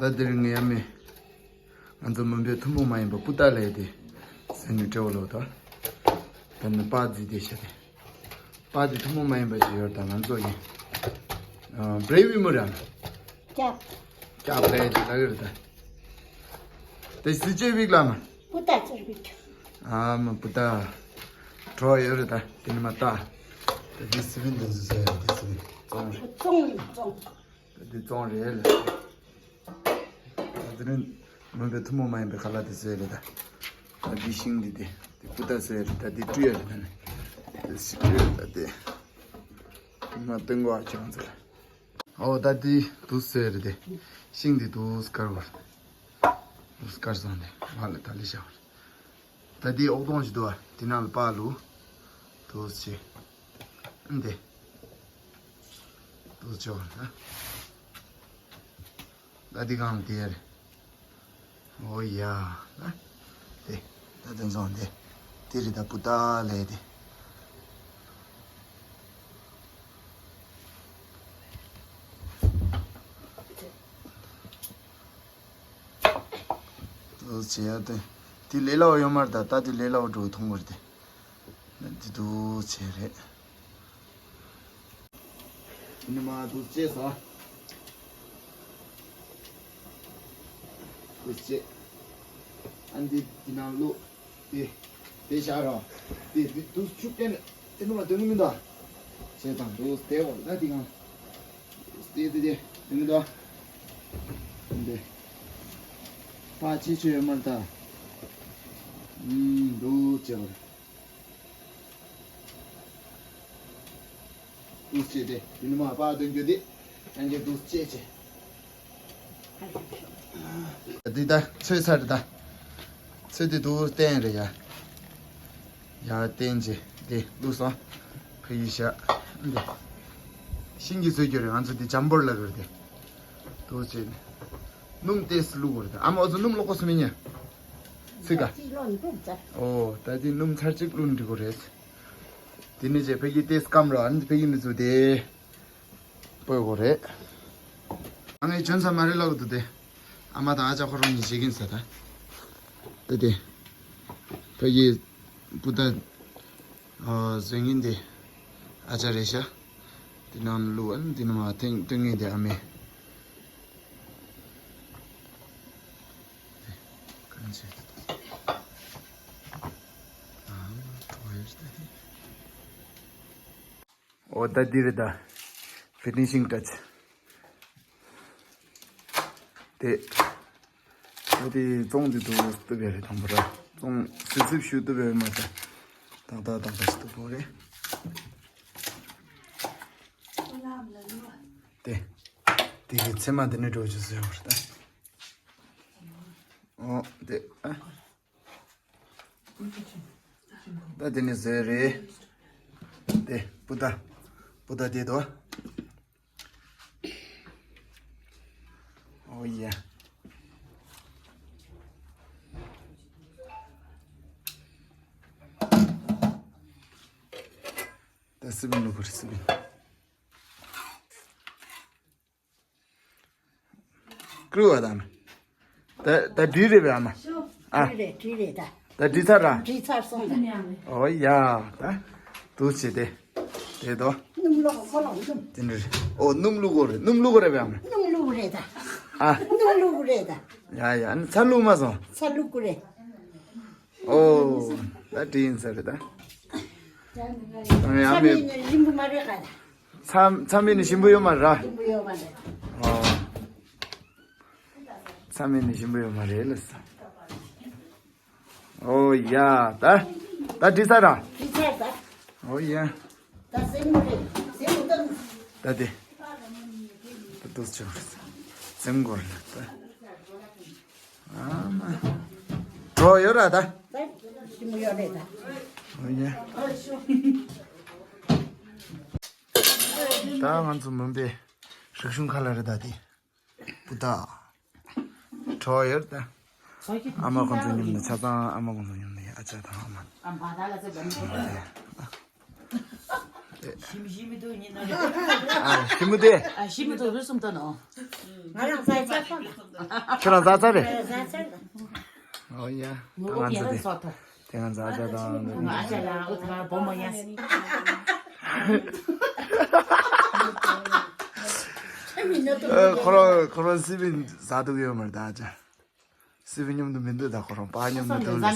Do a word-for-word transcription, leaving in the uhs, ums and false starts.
ད་འདིར་ངའི་ཨ་མས། ང་ཚོ་མོན་པའི་ཐུན་མོང་མ་ཡིན་པ་པུ་ཏ་ལབ་དེ་ཟེར་ནས་སྤྲད་པ་ལོ་ད། ད་ནི་པ་རྫི་དེ་བྱས་ཏེ། པ་དེ་ཐུན་མོང་མ་ཡིན་པ་ཞིག་ཡོད་ད་ང་ཚོ་ཡིན། ཨ། བྲེ་བི་མོ་ར། ཀྱབ། ཀྱབ་ལབ་དེ་ལ་གི་རེད་ད། དེ་སི་ཅེ་བིག་ལ་མ། པུ་ཏ་ཅེ་བིག་ཨ་མ་པུ་ཏ། གྲོགས་ཡོད་རེད་ད། དེ་ནི་མ་ཏ། ད་དེ་སི་བིན་དེ་ཚོ་ཟེར་ཡ་དེ་སི་བིན་ཙོང་རེད། ཙོང་ཙོང་། ད་དེ་ཙོང་རེད་ལ། ད་དེ་རིང་མོན་པའི་ཐུན་མོང་མ་ཡིན་པའི་ཁ་ལག་དེ་ཟེར་རེད་ད། ད་དེ་ཤིང་དེ་དེ་དེ་པུ་ཏ་ཟེར་རེད་ད། དེ་བཀྲུ་ཡ་རེད་ད་ནི། དེ་སི་བཀྲུ་ཡ་ད་དེ། མ་སྟོན་གོ་ཨ་ཅང་ཟེར། ཨོ་ད་དེ་དུས་ཟེར་རེད་དེ། ཤིང་དེ་དུས་དཀར་བར། དུས་དཀར་སོང་དེ་མ་ལ་ད་ལི་ཤ་བར། ད་དེ་ཨོག་དོང་ཞིག་འདུག་བ། དེ་ནང་ལ་པ་ལུ། དུས་ཆེ། ཨ་འདི། དུས་ཆེ་བར་ད། ད་དེ་གང་དེ་རེད། ཨོ་ཡ། ད་དེ། ད་དེ་ཚོ་འདི། དེ་རེད་ད་པུ་ཏ་ལབ་དེ། དུ་བྱེད་ཡ་དེ། དེ་ལས་སླ་བོ་ཡོད་མ་རེད་ད། ད་དེ་ལས་སླ་བོ་འགྲོ་གི་མཐོང་གི་རེད་དེ། དེ་དུ་བྱེད་རེད། དེ་ནི་མ་དུ་བྱེད་ས། དུ་བྱེད། ཨ་འདི་དེ་ནང་བླུགས། དེ། དེ་བཞག་རོགས། དེ་དེ་དུ་ཆུ་བསྟན། དེ་ནི་མ་དོན་གི་མི་འདུག་བྱེད་དང་དུ་དེ་འོ་ད་དེ་གང་། དེ་དེ་དེ་དེ་མི་འདུག་འདི། པ་ཅི་ཆོད་ཡོད་མ་རེད་ད། ཨུམ་འདུག་ཅེས་པར། འདུག་ཅེས་དེ་དེ་ནི་མ་པ་དོན་རྒྱུ་དེ། ཡང་གི་འདུག་ཅེས་ཅེས། འདི་ད་ཚོས་ཚར་ད། ཚོས་དེ་འདུག་བསྟན་རེད་ཡ། ཡར་བསྟན་རྗེས་འདི་བླུགས་སོང་། ཕ་ཡི་ཞག་འདི། ཤིང་གི་བཟོས་རྒྱུ་རེད། ང་ཚོ་འདི་འཇམ་པོར་ལབ་ཀྱི་རེད་དེ། དུ་བྱས་ནས། སྣུམ་ཏོག་ཙམ་བླུགས་པ་རེད་དེ། ཨ་མ་འོ་ཚོ་སྣུམ་བླུགས་དགོས་སུ་མིན་ཉེ། ཚིག་ག་ཨོ་ད་དེ་སྣུམ་ཚར་གཅིག་བླུགས་ན་འགྲིག་གི་རེད། དེ་ནས་རྗེས་ཕ་གི་ཏོག་ཙམ་སྐམ་རོགས། ཨ་ནི་ཕ་གི་མི་ཚོ་དེ། སྤོས་དགོས་རེད། ཨ་ངས་འཇོན་ས་མ་རེད་ལབ་ཀྱི་འདུག་སྟེ། ཨ་མ་དང་ཨ་ཅག་ཁོ་རང་གཉིས་བྱེད་ཀྱིན་ཟེར་ད། ད་དེ། ཕ་གི་པུ་ཏ། ཨོ་བཟོ་མཁན་དེ། ཨ་ཅག་རེད་ཤག་དེ་ནང་བླུགས། ཨ་ནི་དེ་ནང་མ་ཐེངས་སྟོན་མཁན་དེ་ཨ་མས། གང་བྱེད། ཨ་མ་ཐོ་ཡོད་ད་དེ། ཨོ་ད་འདི་རེད་ད། ཕི་ནི་ཤིང་ཊཆ། དེ། ད་དེ་བཙོང་དེ་དུ་བཏུབ་པ་རེད་དང་པོ་ར། བཙོང་སིབ་སིབ་ཞུ་བཏུབ་པ་མ་ད། ཏག་ཏག་ཏག་ཏག་ཞུ་བཏུབ་པོ་རེད། དེ། དེ་གི་ཚེར་མ་དེ་ནས་འགྲོ་རྒྱུ་བཟོས་པ་རེད་ད། ཨོ་དེ་ཨ། ད་དེ་ནས་བཟོས་རེད། དེ་པུ་ཏ། པུ་ཏ་དེ་དོ། ཨོ་ཡ། ད་སི་པན་བླུགས་པ་རེད་སི་པན། བཀྲུ་བ་དང་། ད་ད་འདྲི་རེད་པས་ཨ་མ། ཨ། འདྲི་རེད་འདྲི་རེད་ད། ད་འདྲི་ཚར་ར། འདྲི་ཚར་སོང་ད། ཨོ་ཡ་ད། དུ་བྱེད་དེ། དེ་དོ། སྣུམ་བླུགས་ཁོ་ལ་སྣུམ། དེ་འདྲ་རེད། ཨོ་སྣུམ་བླུགས་དགོས་རེད། སྣུམ་བླུགས་དགོས་རེད་པས་ཨ་མ། སྣུམ་བླུགས་རེད་ད། ཨ། སྣུམ་བླུགས་རེད་ད། ཡ་ཡ་ཨ་ནི་ཚྭ་བླུགས་མ་སོང་། ཚྭ་བླུགས་དགོས་རེད། ཨོ། ད་འདྲི་ཡིན་ས་རེད་ད། ཨ་ཡ་ཚྭ་མེད་ནི་རིང་པོ་མ་རེད་ག་ད། ཚྭ་ཚྭ་མེད་ནི་ཞིམ་པོ་ཡོད་མ་རེད། ཞིམ་པོ་ཡོད་མ་རེད། ཨོ། ཚྭ་མེད་ནི་ཞིམ་པོ་ཡོད་མ་རེད་ལ་ས། ཨོ་ཡ་ད། ད་འདྲི་ས་ར། འདྲི་ས་ད། ཨོ་ཡ། ད་སེམས་རེད་སེམས་ད། ད་དེ། ད་དུས་ཆོག་སེམས་འགོར་ལ་ད། ཨ་མ། གྲོགས་ཡོད་ར་ད། ད་ཞིམ་པོ་ཡོད་རེད་ད། ཨོ་ཡ། ད་ང་ཚོ་མུན་པའི་རིག་གཞུང་ཁ་ལ་རེད་ད་དེ། པུ་ཏ། གྲོགས་ཡོད་ད། ཨ་མ་ཁོང་ཚོ་མཉམ་ནས་ཆ་ཚང་ཨ་མ་ཁོང་ཚོ་མཉམ་ནས་ཨ་ཅག་དང་ཨ་མ། ཨ་མ་ད་ལ་ཚེ་བམ་ཚེ། ཞིམ་ཞིམ་མི་འདུག་ཉིན་ནོ། ཨ་ཞིམ་མི་འདུག་ཨ་ཞིམ་མི་འདུག་རུ་སུམ་ཏོ་ནོ། ང་རང་ཚ་ཚ་ཚ། ཁྱོད་རང་ཚ་ཚ་རེད། ང་རང་ཚ་ཚ་རེད། ཨོ་ཡ། ང་ཨོ་ཡ་ཚ་དེ། ཚ་ཐོ། དེ་ང་ཚ་ཚ་དང་། ང་ཨ་ཅག་ལ་ཨོ་ཚ་བོ་མོ་ཡ། ཁོ་རང་ཁོ་རང་སི་བི་ཟ་འདུག་ཡོད་མ་རེད་ད་ཨ་ཅག་སི་བི་མཉམ་དུ་མི་འདུག་ད་ཁོ་རང་པ་མཉམ་དུ་འདུག་ལ།